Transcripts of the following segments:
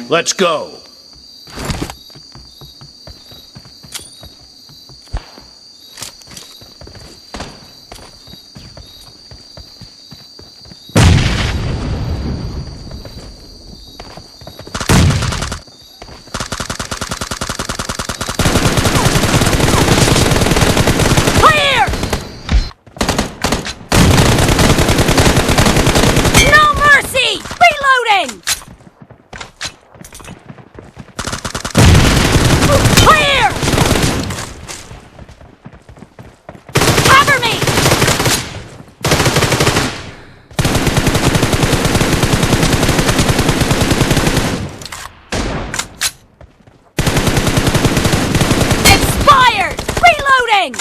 Let's go! Clear! No mercy! Reloading! Clear! Cover me! Expired! Reloading!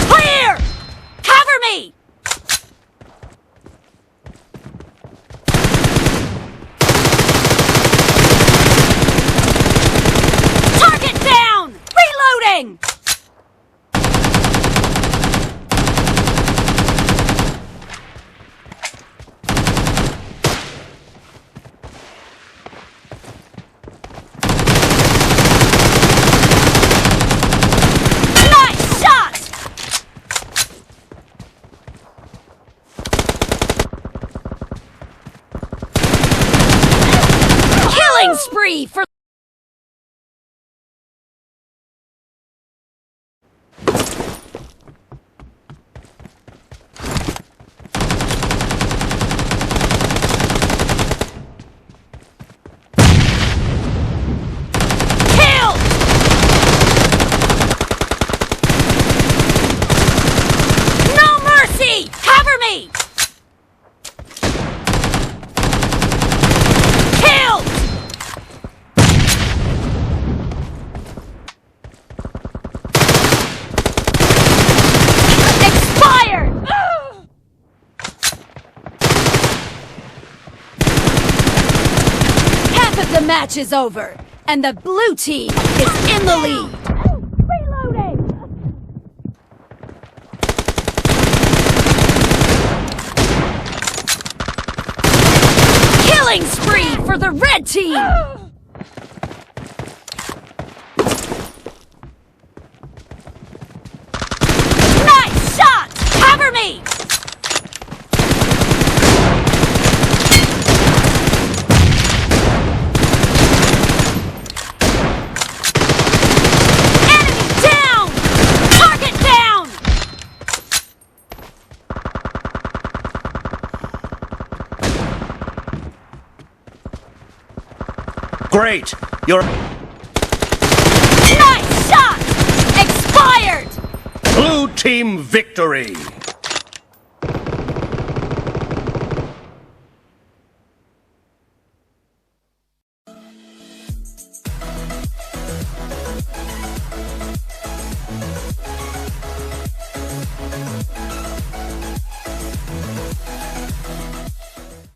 Clear! Cover me! Target down! Reloading! Nice shot! Killing spree for Kill! No mercy! Cover me! Killed! Expired! Half of the match is over, and the blue team is in the lead. Reloading! Killing spree for the red team! Nice shot! Cover me! Enemy down! Target down! Great! You're Nice shot! Expired! blue team victory!